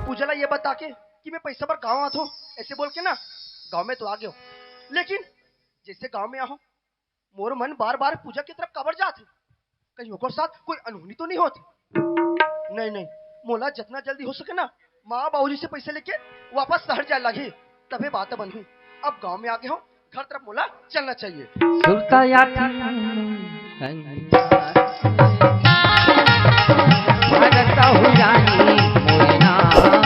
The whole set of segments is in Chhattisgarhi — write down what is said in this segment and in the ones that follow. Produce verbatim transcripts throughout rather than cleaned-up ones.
पूजा ला ये बता के कि मैं पैसा बर गाँव आत हूँ, ऐसे बोल के ना गाँव में तो आ गया हूँ, लेकिन जैसे गाँव में आहो, मोर मन बार बार पूजा की तरफ काबर जात है। कहीं ओकर साथ कोई अनहोनी तो नहीं होत? नहीं, नहीं, मोला जितना जल्दी हो सके ना, माँ बाबूजी से पैसे लेके वापस शहर जाए लागी, तबे बात बनही। अब गांव में आ गए हो, घर तरफ मोला चलना चाहिए। सुरता याथी भारत हो रानी मोरे नाम है।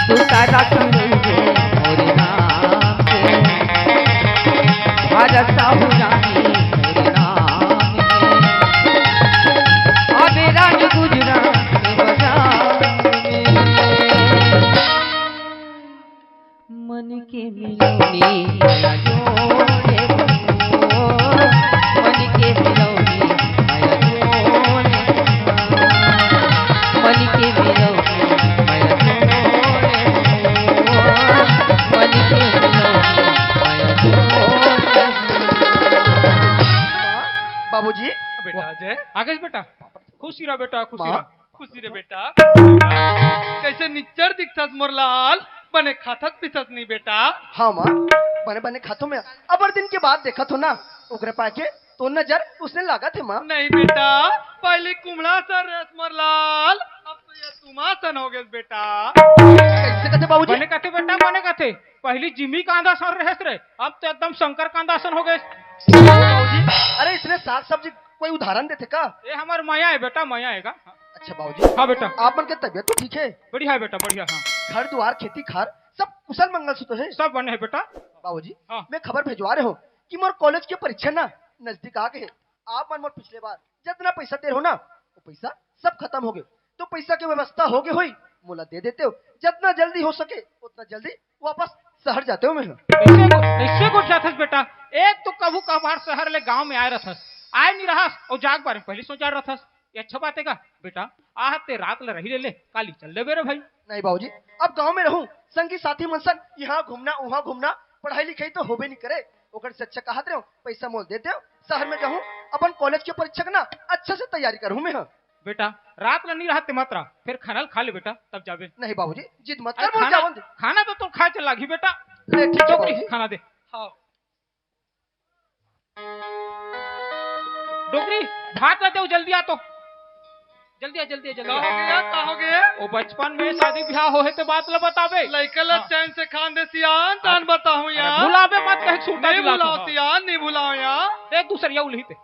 सुरता राखी मोरे नाम है। भारत हो रानी मोरे नाम है। अबे रानी गुजरात के बाजार में। मन के मिलौनी माया जोड़े बंधु। मन के मिलौनी माया जोड़े बंधु। मन के मिलौनी माया जोड़े बंधु। मन के मिलौनी माया जोड़े बंधु। बाबूजी। बेटा अजय, आ गए बेटा? खुशी रह बेटा, खुशी माँ। रह। खुशी रे बेटा। कैसे निच्चर दिखथस मोर लाल, बने खाथस पीथस नहीं बेटा? हाँ माँ, बने बने खाथो मैं। अबर दिन के बाद देखत हो ना, ओकरे पाके तो नजर उसने लागत है माँ। नहीं बेटा, पहले कुमड़ा सा रहस मोर लाल, अब तो ये तुमा सन हो गए बेटा। कैसे कहते बाबूजी? बने कहते बेटा, बने कहते। पहली जिमी कांदा सन रहस रे, अब तो एकदम शंकर कांदा सन हो गए। बाबूजी, अरे इसने साग सब्जी कोई उदाहरण देते का? ये हमार मया है बेटा, मया है का? अच्छा बाबूजी। हाँ बेटा। आप मन के तबीयत तो ठीक है? बढ़िया है बेटा, बढ़िया, हाँ। घर द्वार, खेती खार, सब कुशल मंगल से तो है? सब बने है बेटा। बाबूजी, हाँ। मैं खबर भेजवा रहे हूँ कि मोर कॉलेज के परीक्षा ना नजदीक आ गए है। आप मन मोर पिछले बार जितना पैसा दे रहो ना, वो पैसा सब खत्म हो गए। तो पैसा की व्यवस्था हो गई होई, मोला दे देते हो। जितना जल्दी हो सके उतना जल्दी वापस शहर जाते हो मैं। कैसे गो-, कैसे गोठियाथस बेटा? एक तो कभू कभार शहर ले गांव में आए रहथस, आए नहीं रहस, और जाग बारे में पहले सोचा रहथस। ये अच्छा बात है का बेटा? आ ते रात ले रही ले, ले, काली चल लेबे रे भाई। नहीं बाबूजी, अब गांव में रहूं, संगी साथी मन संग यहाँ घूमना, वहाँ घूमना, पढ़ाई लिखाई तो होबे नहीं करे। ओकर से अच्छा कहत रहे हो, पैसा मोल दे दे, शहर में जाहूं, अपन कॉलेज के परीक्षा के ना अच्छा से तैयारी करहूं मैं, हाँ। बेटा, रात ला नहीं रहते मात्रा, फिर खाना खा ले बेटा, तब जाबे। नहीं बाबूजी, जिद मत अरे कर, बोल खाना, जावन दे। खाना तो तुम खाए चल लागी बेटा। ले, ठीक है डोकरी, बाबूजी। खाना दे। हाँ। डोकरी, भात ला दे, जल्दी आ तो। जल्दी आ, जल्दी आ, जल्दी का आ। हो गया, का हो गया? ओ बचपन में शादी ब्याह हो है तो बात ला बताबे। लइका ला हाँ। चैन से खान दे सियान, तान अरे, बताहूँ अरे, यार। भुलाबे मत कहे, छूटा नहीं दिला भुलाओ तो, हाँ। सियान, नहीं भुलाओ यार। देख दूसर या उल्ही ते।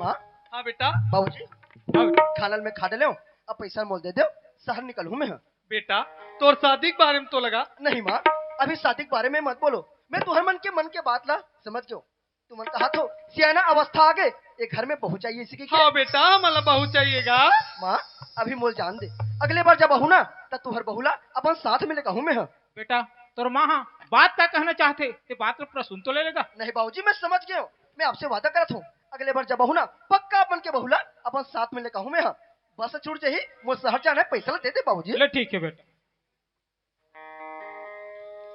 माँ? हाँ बेटा। बाबूजी, हाँ बेटा। खाना ल मैं खा डले हूँ, अब पैसा मोल दे दो, शहर निकल हूँ मैं। हाँ। बेटा, तोर शादी के बारे में तो लगा। नहीं माँ, अभी शादी के बारे में मत बोलो, मैं तुहर मन के मन के बात ला समझ गयो। तुमन कहा थो सियाना अवस्था आ गए, ये घर में बहू चाहिए इसी की क्या? हाँ बेटा, हमला बहू चाहिएगा। माँ, अभी मोल जान दे, अगले बार जब आहू ना, त तुहर बहू ला अपन साथ में लेकर हूँ मैं। हाँ। बेटा, तोर माँ हाँ, बात का कहना चाहथे, ते बात ला पूरा सुन तो ले लेगा। नहीं बाबूजी, मैं समझ गया हूँ, मैं आपसे वादा करत हूँ, अगले बार जब आहू ना, पक्का अपन के बहू ला अपन साथ में लेकर हूँ मैं। हाँ, बस छूट जाही, मोर शहर जाना है, पैसा ला दे दे बाबूजी। ले ठीक है बेटा।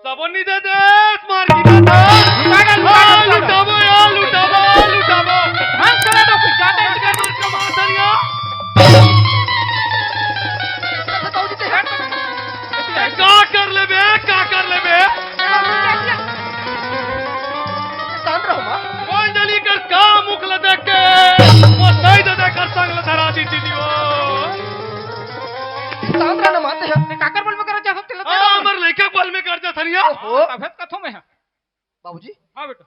सबो नी दे दे, मार की दे दे। लुटा दे, लुटा दे, हाँ, लुटा दे। लुटाबो यार, लुटाबो, लुटाबो। हम चला दो, कुछ ज्यादा इनके मार के मार दिया। बाबूजी, ते हट। का कर लेबे, का कर लेबे? शांत रहो माँ। कोई जली कर का मुख ल देख के, वो सही दे दे कर संग ल धरा दी थी वो। शांत रहना माते हैं। ते काकर बल में कर जा सकते लगे? हाँ, हमर लइका बल में कर जा थरिया। ओहो। तभे कथो में है। बाबूजी। हाँ बेटा।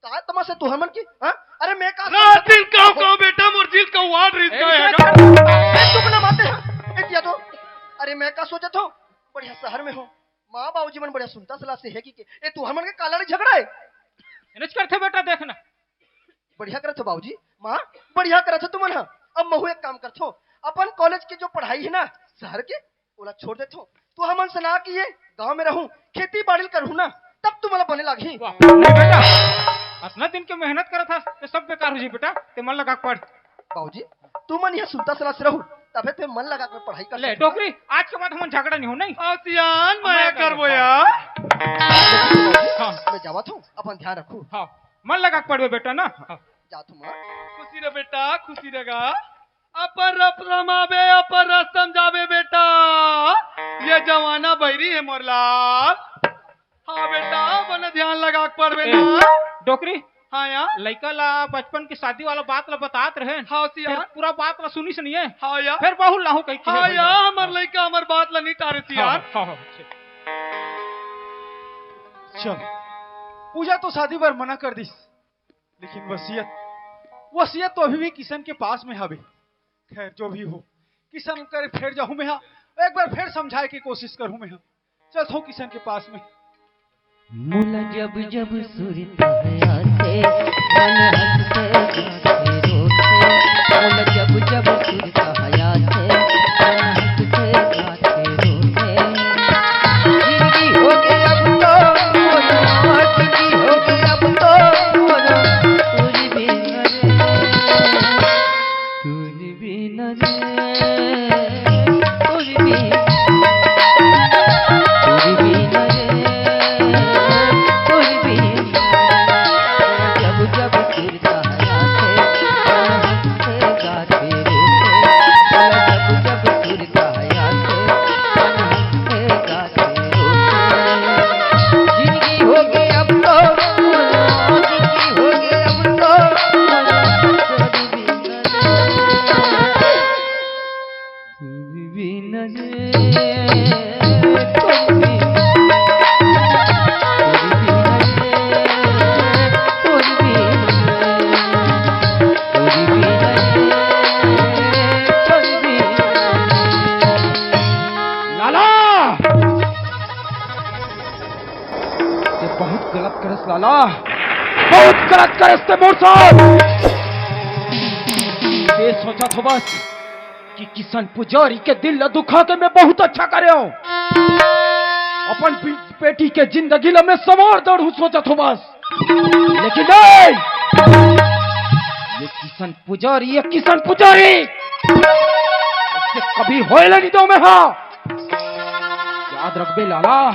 का तमाशा तुहर मन की? हाँ? अरे मैं का रात सोचत दिन हूँ? काव काव बेटा, मोर जिल का वार्ड रिस ए, गए है। ए, चुप ना माते हैं। ए, दिया तो। अरे मैं का सोचत हूँ? बढ़िया शहर में हो। माँ बाबूजी मन बढ़िया सुनता सलाह से है कि के? ए, तुहर मन के काला झगड़ा है? इनज करथे बेटा, देखना। बढ़िया करत हो बाबूजी, माँ, बढ़िया करत हो तुमन ह। अब महू एक काम करथो, अपन कॉलेज के जो पढ़ाई है ना शहर के, ओला छोड़ देथो। तू हमन से ना कि ये गांव में रहूं, खेती बाड़ी करहूं ना, तब तुमला बने लागही। वाह, नहीं बेटा, अतना दिन के मेहनत करत हस, ते सब बेकार हो जी बेटा, ते मन लगा के पढ़। बाबूजी, तुमन यहाँ सुनता सलाह से रहू, तबे ते मन लगा के पढ़ाई कर ले सकत डोकरी, आज के बाद हमन झगड़ा नहीं हो, नहीं? आओ सियान, मैं मया करबो यार। हाँ। मैं जावत हूँ, अपन ध्यान रखू। हाँ, मन लगा के पढ़बे बेटा ना। हाँ। जात हूँ माँ। खुशी रह बेटा, खुशी रहेगा। अपन रस रमाबे, अपन रस समझाबे बेटा। ये जमाना बैरी हे मोर लाल। हाँ बेटा, बने ध्यान लगा के पढ़बे ए, ना। डोकरी, हाँ यार। लइका ला बचपन के शादी वाला बात ला बतात रहे। हाँ सियार। फिर पूरा बात ला सुनिस नहीं हे। हाँ यार। फिर बहू लाहू कही हाँ यार, हमर लइका हमर बात ला नहीं टारे सियार। हाँ, हाँ, हाँ। चल, पूजा तो शादी बर मना कर दिस, लेकिन वसीयत, वसीयत तो अभी भी किशन के पास में हवे। खैर, जो भी हो, किशन करे फेर जाहूं मैं हा, एक बार फेर समझाए के कोशिश करूं मैं हा। चलथों किशन के पास में। मोला जब जब सुरता आथे, मन हंसथे गाथे रोथे। मोला जब जब सुरता आथे, मन हंसथे गाथे रोथे। जिंदगी हो गई अब तो मोरो, जिंदगी हो गई अब तो मोरो, तुझ बिन रे, तुझ बिन रे, तुझ बिन, तुझ बिन रे, तुझ बिन। जब जब सुरता आथे, मन हंसथे गाथे रोथे। जब जब सुरता आथे, मन हंसथे गाथे रोथे। जिंदगी हो गई अब तो, जिंदगी हो गई अब तो, लाला, ते बहुत गलत करस लाला, बहुत गलत करस ते मोर साथ। ये सोचत होबस कि किशन पुजारी के दिल ला दुखा के मैं बहुत अच्छा करे हूँ। अपन बी-, बेटी के जिंदगी ला मैं संवार डारहूँ सोचत होबस। लेकिन नहीं, ये किशन पुजारी, ये किशन पुजारी, इससे कभी होए ला नहीं दो मैं, हाँ। याद रखबे लाला,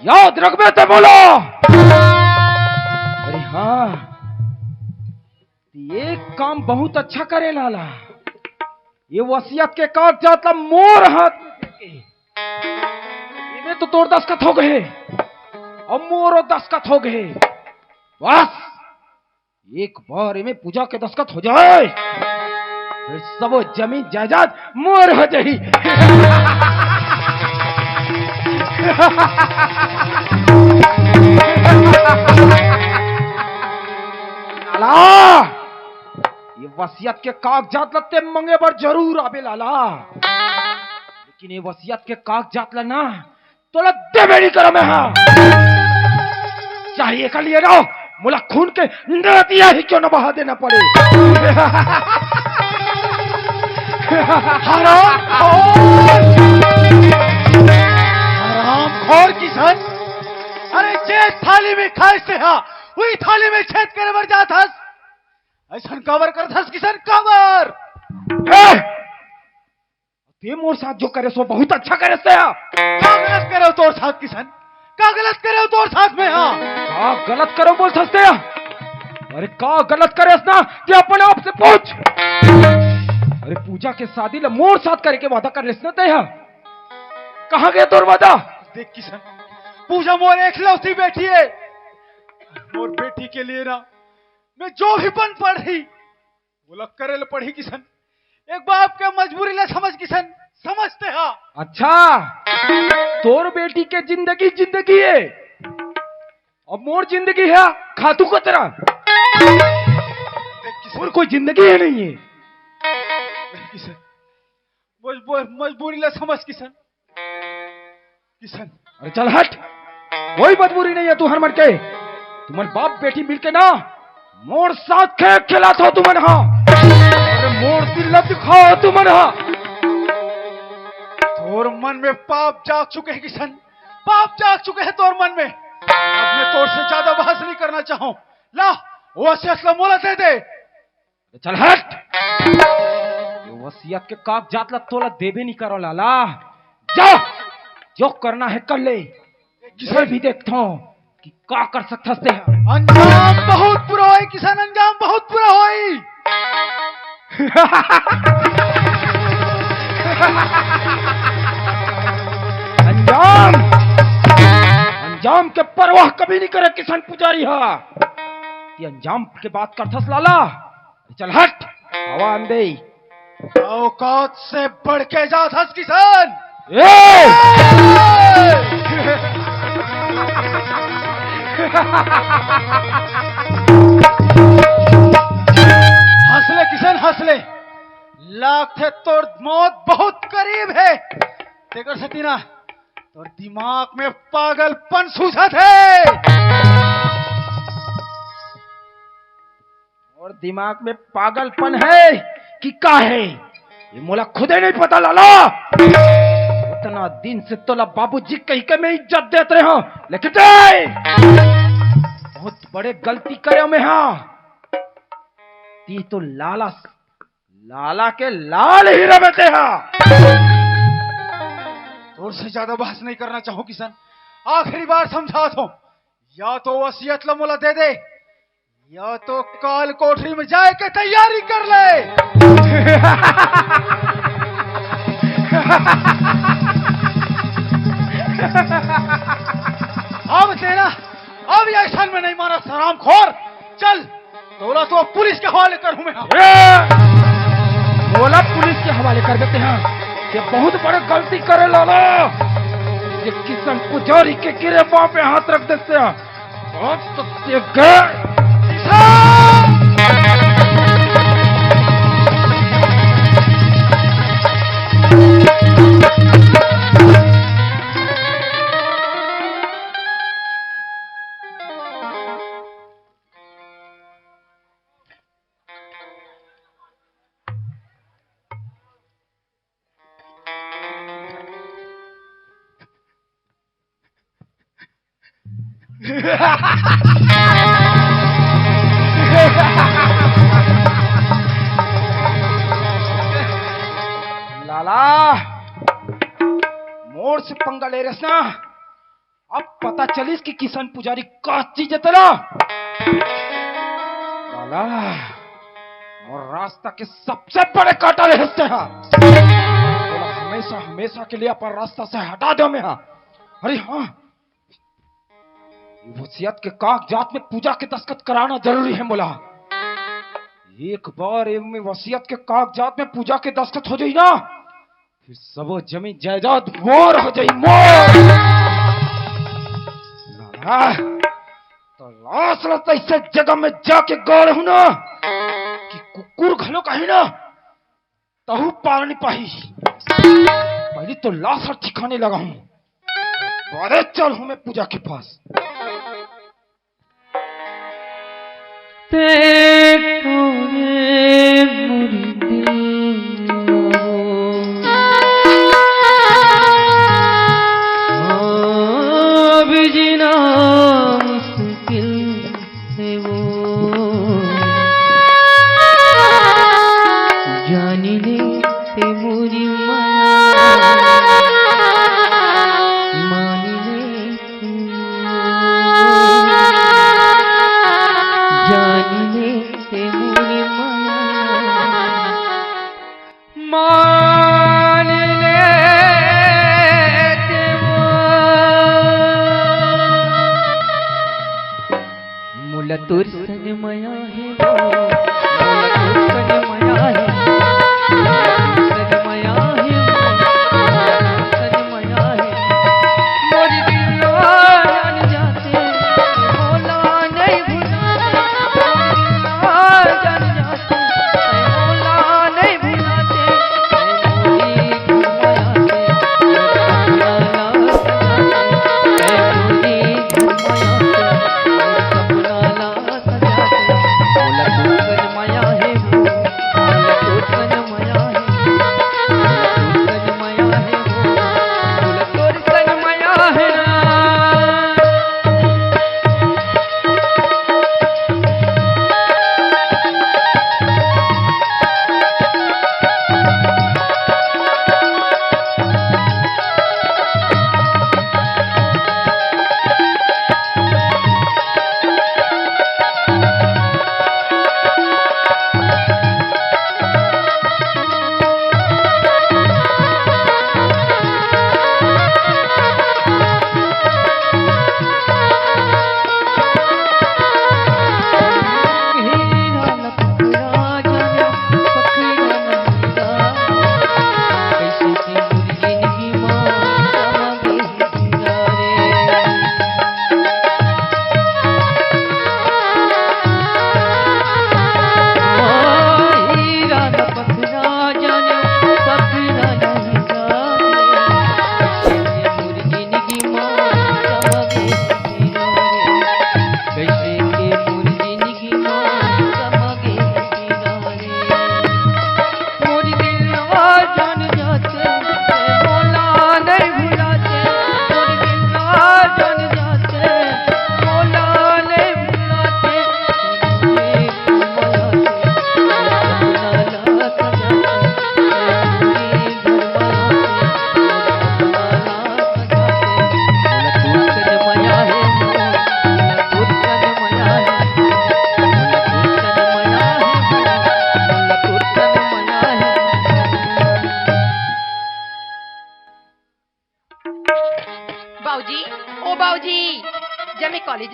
याद रखबे ते मोला। अरे हाँ, ये काम बहुत अच्छा करे लाला। ये वसीयत के कागजात ला मोर हाथ में देके, इमे तो तोर दस्तखत हो गए, अब मोरो दस्तखत हो गए। बस एक बार इमे पूजा के दस्तखत हो जाए, फिर सबो जमीन जायदाद मोर हो जाही। लाला, ये वसीयत के कागजात ला ते मंगे बर जरूर आबे लाला, लेकिन ये वसीयत के कागजात ला ना तोला देबे नहीं करो मैं, हाँ। चाहिए कर लिए रहो, मोला खून के नदिया ही क्यों ना बहा देना पड़े। हराम खोर, हराम खोर किशन, अरे जे थाली में खाए से हा, वही थाली में छेद करे बर जात हस। ऐसन काबर करत हस किशन, काबर? ए! ते मोर साथ जो करे सो बहुत अच्छा करे से हा। का गलत करे तोर साथ किशन? का गलत करे तोर साथ में हा? का गलत करो बोल सकते हा? अरे का गलत करे ना, ते अपन आप से पूछ। अरे पूजा के शादी ला मोर साथ करे के वादा कर लेस ना ते हा। कहाँ गया तोर वादा? देख किशन, पूजा मोर एकलौती बेटी है। मोर बेटी के लिए ना मैं जो भी बन पड़ रही, वो लोग करे ले पढ़ी किशन। एक बाप के मजबूरी ले समझ किशन, समझते हा। अच्छा, तोर बेटी के जिंदगी जिंदगी है, अब मोर जिंदगी है खातू कतरा। देख किशन, और कोई जिंदगी है नहीं है। देख किशन, मजबूर, मजबूरी ले समझ किशन। किशन। अरे चल हट, कोई मजबूरी नहीं है तू हर मन के। तुमन बाप बेटी मिलके ना मोर साथ खेल खेलत हो तुमन हा। अरे मोर दिल ला दुखाओ तुमन हा। तोर मन में पाप जाग चुके हैं किशन, पाप जाग चुके हैं तोर मन में। अब मैं तोर से ज्यादा बहस नहीं करना चाहूँ। ला, वो वसीयत ला मोला दे दे। चल हट, ये वसीयत के कागजात ला तोला देबे नहीं करो लाला। जा, जो करना है कर ले। मैं भी देखता हूँ कि का कर सकथस ते। अंजाम बहुत बुरा होई किशन, अंजाम बहुत बुरा होई। अंजाम, अंजाम के परवाह कभी नहीं करे किशन पुजारी हा। ये अंजाम के बात करथस लाला, चल हट, हवा आन दे। औकात से बढ़ के जात हस किशन। ए! हंस ले किशन, हंस ले। लागथे तोर मौत बहुत करीब हे। तेकर सेती ना तोर दिमाग में पागलपन सूझत हे। और दिमाग में पागलपन हे कि का हे, ये मोला खुदे नहीं पता लाला। उतना दिन से तोला बाबूजी कहि के मैं इज्जत देत रहे हंव, लेकिन ते बहुत बड़े गलती करे में हा। ती तो लाला, लाला के लाल ही रबे ते हा। तोर से ज्यादा बहस नहीं करना चाहूं किशन, आखिरी बार समझात हंव, या तो वसीयत ला मोला दे दे, या तो काल कोठरी में जाए के तैयारी कर ले। अब तेरा, अब ये अइसन में नहीं मानस हरामखोर। चल, तोला तो पुलिस के हवाले करहूं मैं। ए! मोला पुलिस के हवाले कर देते हैं। ये बहुत बड़े गलती करे लाला। ये किशन पुजारी के गिरे पांव पे हाथ रख देते हैं। बहुत सत्य गए। लाला, मोर से पंगा ले रहे ना, अब पता चलिस कि किशन पुजारी का चीज हे तेला। लाला, मोर रास्ता के सबसे बड़े कांटा ले हंसते हा। तोला हमेशा, हमेशा के लिए अपन रास्ता से हटा दे मैं हा। अरे हाँ, ये वसीयत के कागजात में पूजा के दस्तखत कराना जरूरी है मोला। एक बार एमे वसीयत के कागजात में पूजा के दस्तखत हो जाई ना, फिर सबो जमीन जायदाद मोर हो जाई, मोर। ना, ना, तो लाश ला तो ऐसे जगह में जाके गाड़ हूं ना कि कुकुर घलो कहे ना, तहू पार नहीं पाही। पहले तो लाश ला ठिकाने लगाहूं, बादे चलहूं मैं पूजा के पास। ते टोरे मोर दिल ला। अब जीना मुश्किल हे वो। जानी ले ते मोरी माया, मानी ले जानी ले ते मोरी माया, मान ले ते वो। मोला तोर संग मया हे वो, मोला तोर संग मया हे, मोला तोर संग मया हे वो, मोला तोर संग मया हे। मोर दिल ला जान जाते, मोला नहीं भुलाते, मोर दिल ला जान जाते, मोला नहीं भुलाते।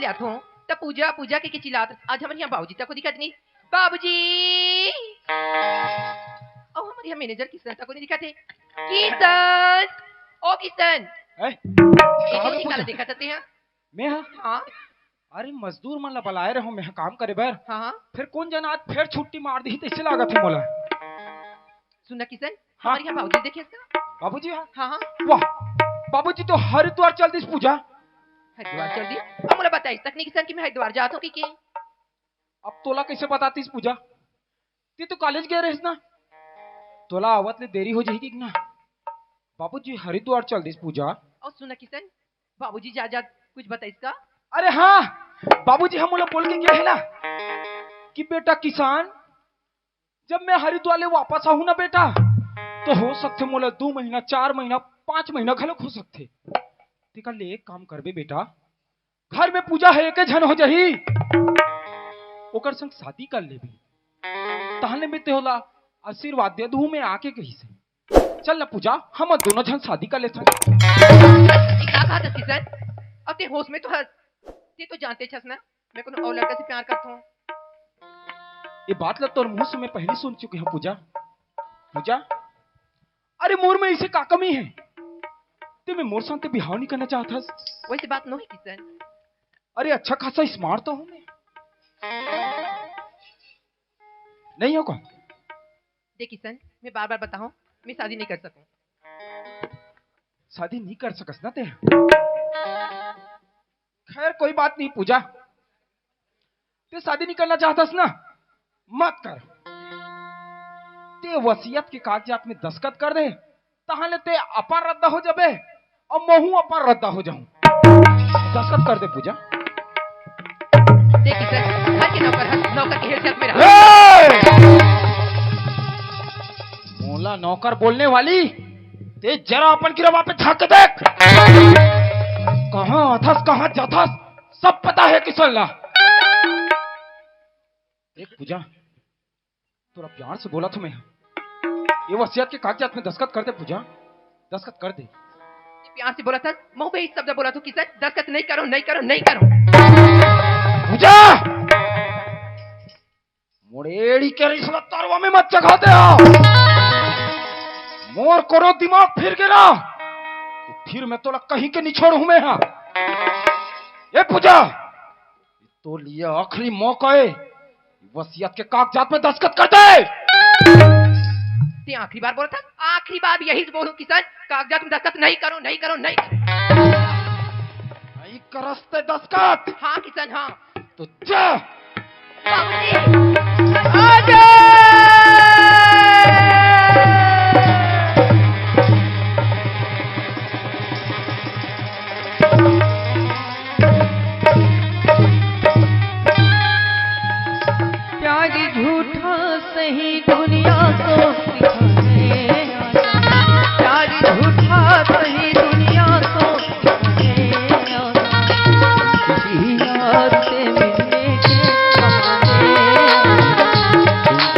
जात हों, त पूजा, पूजा कहिके चिल्लात, आज हमर इहाँ बाबूजी तको दिखत नइ। बाबूजी! अउ हमर इहाँ मैनेजर किशन तको नइ दिखत हे। किशन! ओ किशन! ए, ए, कहाँ गे पूजा? देखत हस तेहा? मैं हा? हाँ। अरे, मजदूर मन ला बलाए रहेंव मैं हा काम करे बर। हाँ, हाँ। फेर कोन जन आज फेर छुट्टी मार दिही, तइसे लागत हे मोला। सुन ना किशन, हाँ। हमर इहाँ बाबूजी देखे हस का? बाबूजी हा? हाँ, हाँ। वाह, बाबूजी तो हरिद्वार चल दिस पूजा। हरिद्वार चल दिस? अब मोला बताइस तक नइ किशन कि मैं हरिद्वार जात हों कहिके। अब तोला कइसे बतातिस पूजा? तें तो कॉलेज गे रहेस ना, तोला आवत ले देरी हो जाही कहिके ना। बाबूजी हरिद्वार चल दिस पूजा। अउ सुन ना किशन, बाबूजी जात जात कुछ बताइस का? अरे हाँ, बाबूजी हा मोला बोल के गे हे ना कि बेटा किशन, जब मैं हरिद्वार ले वापस आहूं ना बेटा, तो हो सकथे मोला दू महीना, चार महीना, पांच महीना घलोक हो सकथे। तेकर ले एक काम करबे बेटा, घर में पूजा हे, एके झन हो जाही, ओकर संग शादी कर लेबे, तहन ले मैं तोला आशीर्वाद दे दूं, मैं आके कहिस हे। चल ना पूजा, हमन दूनों झन शादी कर लेथन। ये का कहत हस किशन? अब तें होश में तो हस। तें तो जानत हस ना, मैं कोनो अउ लड़का से प्यार करत हों। ये बात ला तोर मुंह से मैं पहिली सुन चुके हों पूजा। पूजा, अरे मोर में अइसे का कमी हे? तें में मोर संग तें बिहाव नइ करना चाहत हस? वइसे बात नोहे किशन। अरे अच्छा खासा smart तो हों मैं। नइ हों का? देख किशन, मैं बार-बार बताहूं, मैं शादी नइ कर सकूं। शादी नइ कर सकस ना तें? खैर, कोई बात नहीं पूजा, तें शादी नइ करना चाहत हस ना, मत कर। तें वसीयत के कागजात में दस्तखत कर दे, तहां ले तें अपन रद्दा हो जाबे अउ महूं अपन रद्दा हो जाहूं। दस्तखत कर दे पूजा। देख किशन, घर के नौकर हस, नौकर के हैसियत में रह। ए! मोला नौकर बोलने वाली, तें जरा अपन गिरवा पे झांक के देख। कहां आथस, कहां जाथस, सब पता हे किशन ला। देख पूजा, तोला प्यार से बोलत हों मैं हा, ये वसीयत के कागजात में दस्तखत कर दे पूजा, दस्तखत कर दे। प्यार से बोलत हस, महूं भी इही शब्द बोलत हों किशन, दस्तखत नइ करों, नइ करों, नइ करों। पूजा, मोर एड़ी के रिश्वत तरवा में मत चघा दे हा। मोर कोनो दिमाग फिर गे ना, तो फिर मैं तोला कहीं के नइ छोड़हूं मैं हा। ए पूजा, तोर लिए आखिरी मौका हे, वसीयत के कागजात में दस्तखत कर दे। तें आखिरी बार बोलत हस, आखिरी बार भी यही से बोलहूं किशन, कागजात में दस्तखत नइ करों, नइ करों, नइ करों। नइ करस तें दस्तखत? हाँ किशन, हाँ। तो जा। बाबूजी। आजा। प्यार झूठा सही दुनिया को दिखाने आया। प्यार झूठा सही दुनिया को दिखाने आया। किसी यार से मिलने के बहाने आया।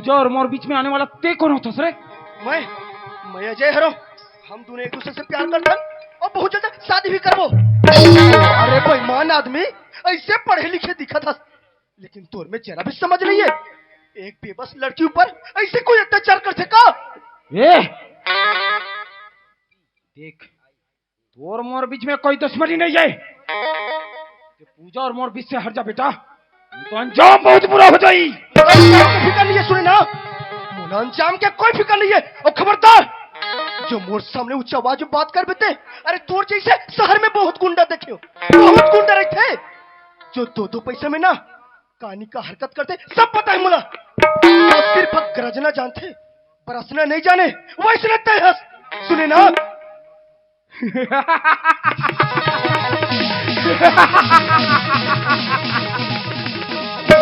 जो और मोर बीच में आने वाला ते कौन होथस रे? मैं, मैं अजय हरो। हम दोनों एक दूसरे से प्यार करथन और बहुत जल्द शादी भी करबो। अरे बेईमान आदमी, ऐसे पढ़े लिखे दिखत हस, लेकिन तोर में जरा भी समझ नहीं है। एक बेबस लड़की ऊपर ऐसे कोई अत्याचार कर सका? ए! देख, तोर मोर बीच में कोई दुश्मनी नहीं है। ते पूजा और मोर बीच से हट जा बेटा, नहीं तो अंजाम बहुत बुरा हो जाई। कोई फिक्र नहीं है, सुने ना, मोला अंजाम के कोई फिक्र नहीं है। और खबरदार, जो मोर सामने ऊंचा आवाज में बात करबे ते, अरे तोर जैसे शहर में बहुत गुंडा देखे हो, बहुत गुंडा रहते, जो दो दो पैसे में ना कानी का हरकत करते, सब पता है मोला। वो सिर्फ गरजना जानते, बरसना नहीं जाने, वैसने ते हस। सुने ना?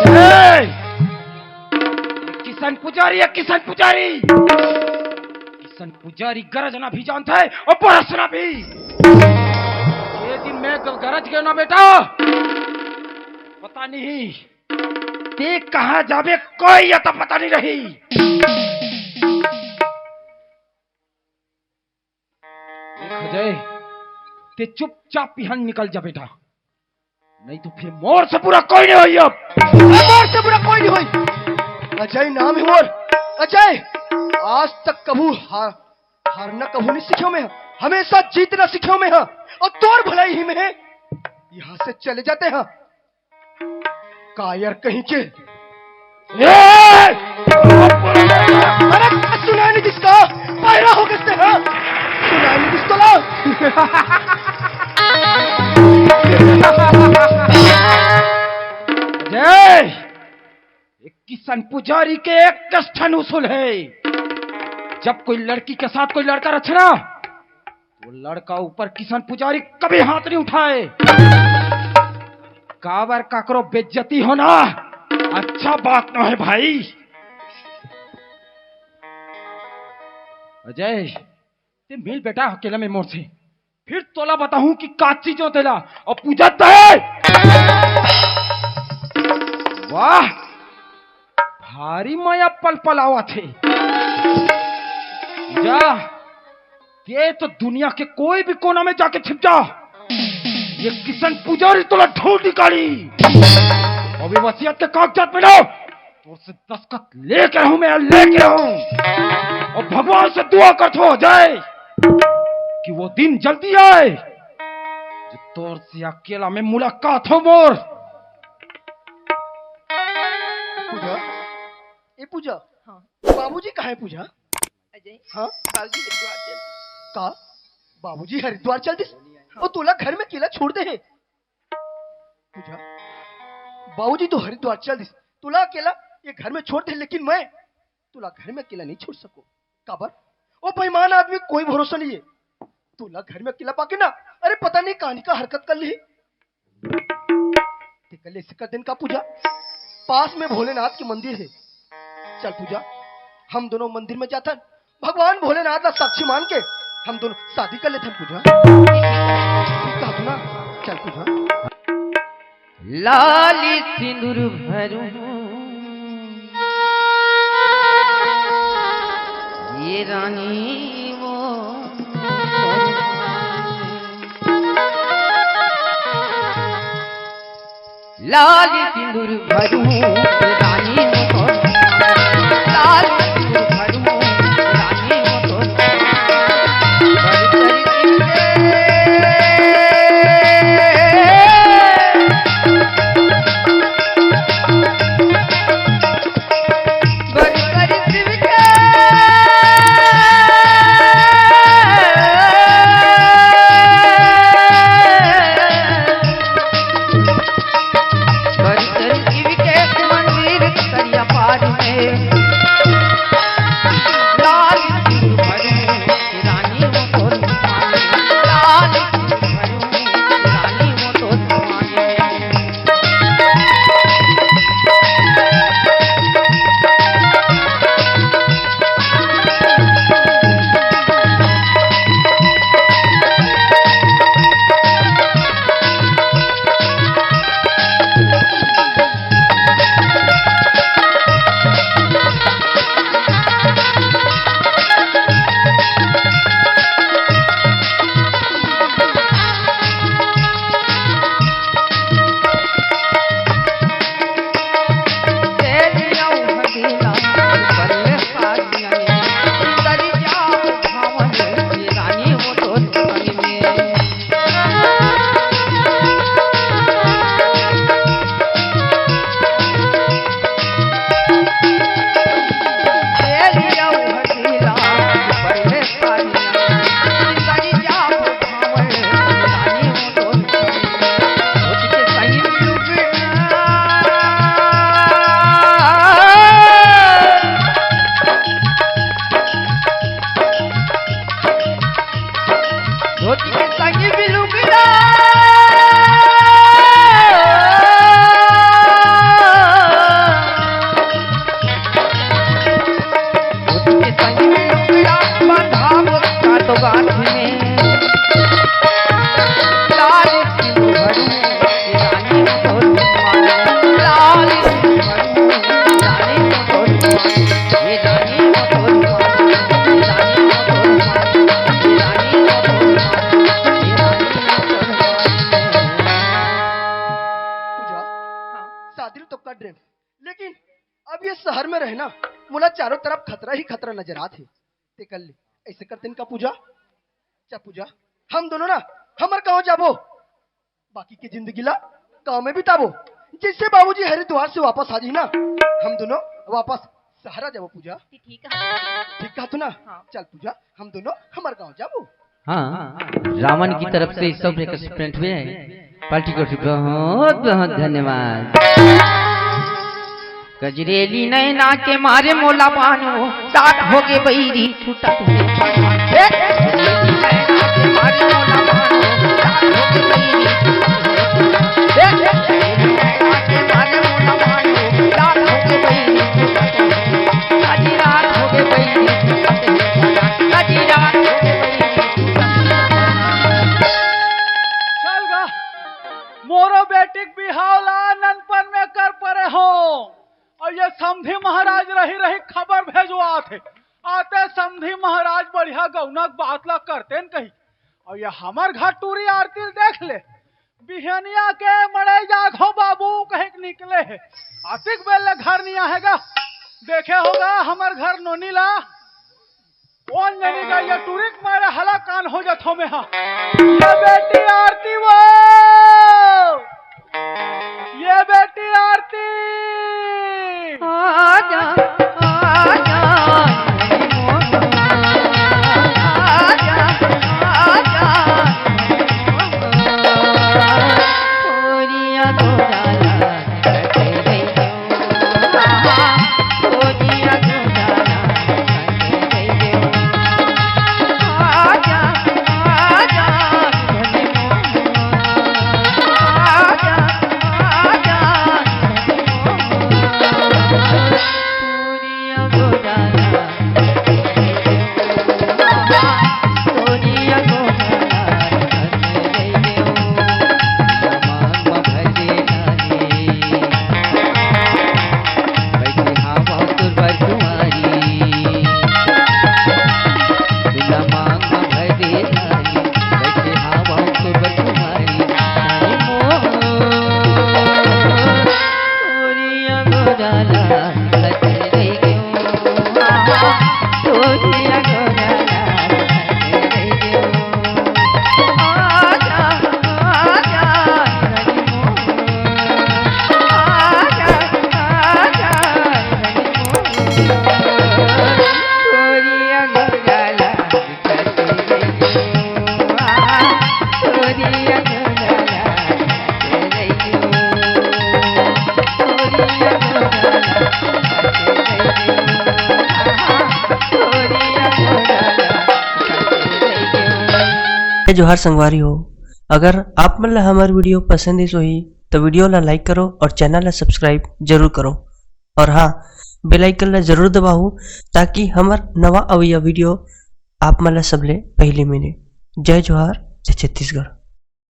ए! किशन पुजारी है, किशन पुजारी। किशन पुजारी गरजना भी जानता है और बरसना भी। ये दिन मैं ग-, गरज गया ना बेटा, पता नहीं ते कहाँ जाबे, कोई अता पता नहीं रही। देख अजय, ते चुपचाप इहां निकल जा बेटा, नहीं तो फिर मोर से बुरा कोई नहीं होई अब। मोर से बुरा कोई नहीं होई। अजय नाम है मोर, अजय। आज तक कभू हार, हारना कभू नहीं सीख्यो मैं, हमेशा जीतना सीख्यो मैं। हाँ, और तोर भलाई ही में है। यहाँ से चले जाते हैं। कायर कहीं के। ए! अरे, सुनाई नहीं दिसता? पैरा हो गए थे, हाँ? सुनाई नहीं दिसता ला? अजय, एक किशन पुजारी के एक ठन उसूल है। जब कोई लड़की के साथ कोई लड़का रहे ना, वो लड़का ऊपर किशन पुजारी कभी हाथ नहीं उठाए। काबर काकरो बेइज्जती होना अच्छा बात ना है भाई। अजय, ते मिल बेटा अकेला में मोर से, फिर तोला बताहूं कि का चीज हो तेला। और पूजा ते, वाह, भारी मया पल पल आवत हे। जा, ते तो दुनिया के कोई भी कोना में जाके छिप जा, ये किशन पुजारी तोला ढूंढ निकाली। अभी वसीयत के कागजात में ना, तोर से दस्तखत लेके रहूं मैं, लेके रहूं। और भगवान से दुआ करथो अजय कि वो दिन जल्दी आए, जो तोर से अकेला में मुलाकात हो मोर। पूजा, ए पूजा, हाँ। बाबूजी कहाँ है पूजा? अजय, हाँ? बाबूजी हरिद्वार चल। का? बाबूजी हरिद्वार चल दिस? हाँ। वो तोला घर में अकेला छोड़ दे है। पूजा, बाबूजी तो हरिद्वार चल दिस, तोला अकेला ये घर में छोड़ दे, लेकिन मैं तोला घर में अकेला नहीं छोड़ सको। काबर? ओ बेईमान आदमी, कोई भरोसा नहीं है। तोला घर में अकेला पाके ना, अरे पता नहीं कहानी का हरकत कर ली। ते कल ऐसे कर देन का पूजा, पास में भोलेनाथ के मंदिर है। चल पूजा, हम दोनों मंदिर में जाथन, भगवान भोलेनाथ ला साक्षी मान के हम दोनों शादी कर लेथन पूजा। ठीक कहा तू ना, चल पूजा। लाली सिंदूर भरू ये रानी वो लाल सिंदूर भरू रानी मोर, लाल सिंदूर भरू रानी मोर। घर में रहे ना, मोला चारों तरफ खतरा ही खतरा नजर आत हे। ते कर ले, ऐसे करते इनका पूजा, जा पूजा, हम दोनों ना हमर गांव जाबो, बाकी के जिंदगी ला गांव में बिताबो। जैसे बाबूजी हरिद्वार से वापस आ जाही ना, हम दोनों वापस सहारा जाबो पूजा। ठीक है। ठीक कहा तू ना? हाँ। चल पूजा, हम दोनों हमर गांव जाबो। हाँ, रावण की तरफ से सब एक स्प्रिंट हुए हैं। पार्टी को बहुत बहुत धन्यवाद। गजरेली नैना के मारे मोला बानो, साथ होगे बैरी छूटा। चल गा, मोरो बेटी के बिहाव ला ननपन में कर परे हो। अउ ये समधी महाराज रही रही खबर भेजवात हे। आते समधी महाराज बढ़िया गौना के बात ला करते न कही। अउ ये हमर घर टूरी आरती ल देख ले, बिहनिया के मड़ई जात हो बाबू कहे के निकले हे। आतिक बेल ले घर नहीं आएगा। देखे होगा हमर घर नोनी ला। कौन जनी का ये टूरी के मारे हला कान हो जात हो में हा। ये बेटी आरती वो, ये बेटी आरती। आजा, आजा, आजा, आजा। जय जोहार संगवारी हो, अगर आप मन ला हमर वीडियो पसंद आइस होही, तो वीडियो ला लाइक करो और चैनल ला सब्सक्राइब जरूर करो। और हाँ, बेल आइकन ला जरूर दबाओ, ताकि हमर नवा अवइया वीडियो आप मन ला सबले पहली मिले। जय जोहार, जय छत्तीसगढ़।